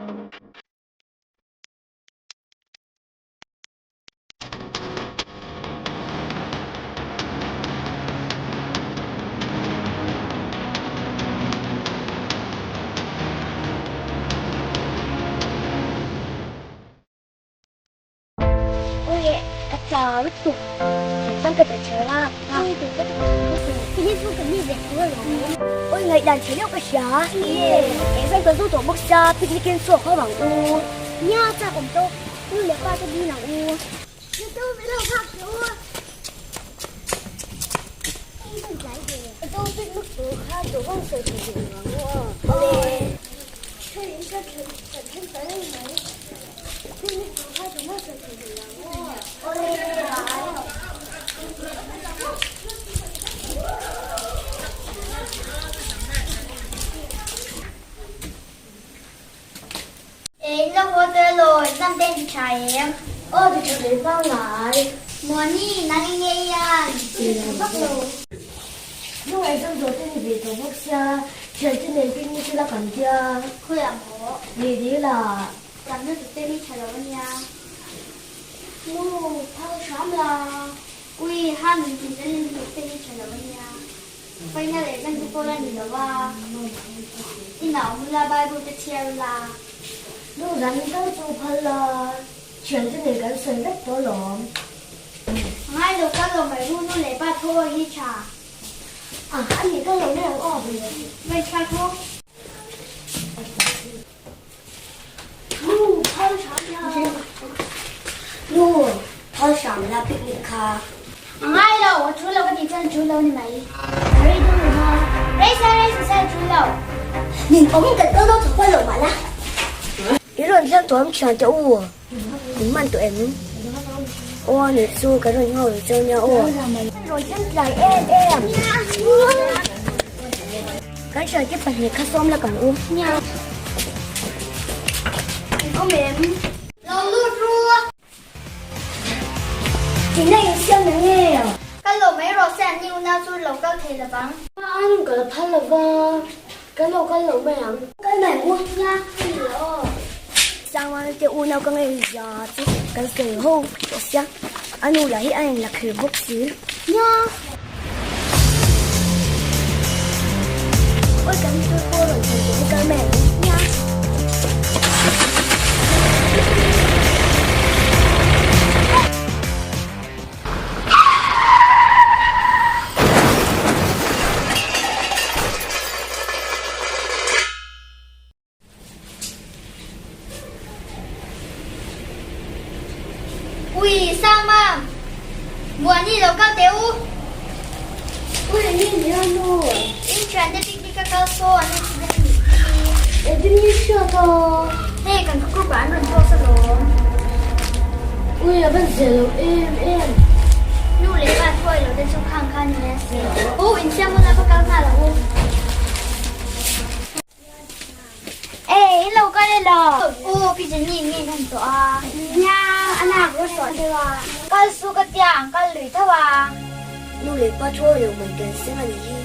Ui ka chau lutuk chuan ka tih chher a Ui ngaihdan chhe deuh ka hria exam kan zo tawh bawk sia picnic in chhuak ho ang u nia chak awm tawh nu leh pa te ding ang u In lo haw tawh elaw, exam te in ti tha em? Aw ti tha ve pangngai. Muani, nang i ngei hian i tha vak lo. Nu exam zawh te ni ve tawh bawk sia, thian te nen picnic ila kan tia. Khawiah maw? Ni dil ah. Tam lutuk te hi tha lo ania. Nu, phal hram la. Ui, ha min tih zel in lutuk te hi tha lo ania. Final exam te pawh la ni lo a. Inah awm ula, Bible te chhiar ula. Nu, zan tal chu phal la. Thian te nen kan sawi vek tawh lawm. Ngai lo ka lo mai ru nu leh pa thaw awi hi tha. A, a nih ka lo mai ang aw. Mai tha thaw. Nu, phal hram la. Nu, phal hram la picnic kha. A ngai lo, a thu lo ka tih chuan a thu lo ni mai. A rei dawn lo va. Rei sa rei sa sa a thu lo. Nin awm kan kal dawn chho lo mah la. I rawn thleng tawh em thian teh u. Min man tawh em? Aw a nih chu kan rawn nghauh rih cheu nia aw. Rawn thleng tlai em em. Kan hriat te pahnih kha sawm la kan u. In awm em? Lo lut ru. Tina in siam na nge? Kal lo mai rawh se an ni unau chu lo kal thei lovang. An kal phal lova. Kan lo kal lo mai ang. Kal mai ang u. Nia, a ni lo aw. Sangwana te unau ka ngei zia chu kan sawi ho tawh sia. A nu lah hi a inla kher bawk si. Nia. Awi kan tur pawh rawn thlen tawh hi kal mai ang u. Nia. Ui Sama, Muani lo kal teh u. Ui ni ni a nu. In thian te picnic a kal saw an accident a nih hi. Engtin nge hriat a? Hei kan group ah an rawn post alawm. Ui a van zia lo em em. Nu leh pa thuai lo te chu khang kha ni a si. U insiam hun a va kal nghal ang u. Ei in lo kal elaw? U pi Jenny nge in han tawh a? Nia a nak rawh suah deuh a. Kal su ka tia ang kal lui tho a. Nu leh pa thuai lo mai kan seng a nih hi.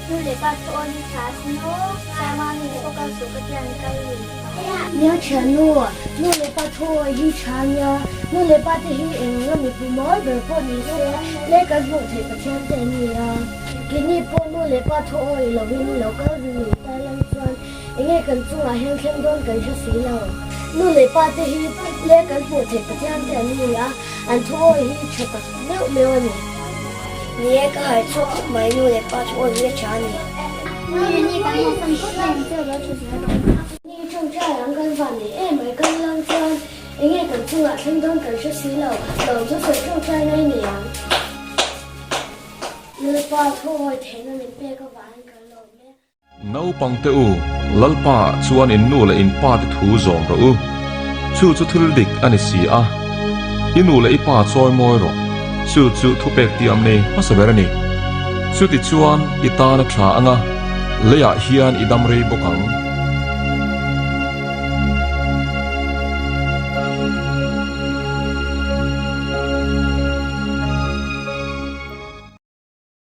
Nu leh pa chu aw ni tha a sin aw, Saima nu leh pawh kal suh ka tia an kal lui. Nia thiannu, nu leh pa thu awi hi tha nia, nu leh pa te hi eng anga mipui mawi ber pawh ni se, lei kan hmuh theih Pathian te an ni a. Keini pawh nu leh pa thu awi lovin lo kal lui ta lang chuan enge kan chungah hian thleng dawn kan hre si lo. Nu leh pa te hi lei kan hmuh theih Pathian te an ni a, an thu awi hi tha tak meuh meuh a ni. Ni e, ka harh chhuak khawp mai, nu leh pa chu awi hi a tha a ni. Ni ṭawngṭai ang kan van nei em mai kan lang chuan enge kan chungah thleng dawn kan hre si lo, lawm chu sawi ṭawngṭai ngai ni ang. Lalpa thu awi theihna min pek avangin kan lawm e. Naupang te u, Lalpa chuan in nu leh in pa te thu zawm rawh u. Chu chu thil dik a ni si a. I nu leh i pa chawi mawi rawh. Chu chu thupek tiam nei hmasa ber a ni. Chutichuan i tan a tha ang a, leiah hian i dam rei bawk ang.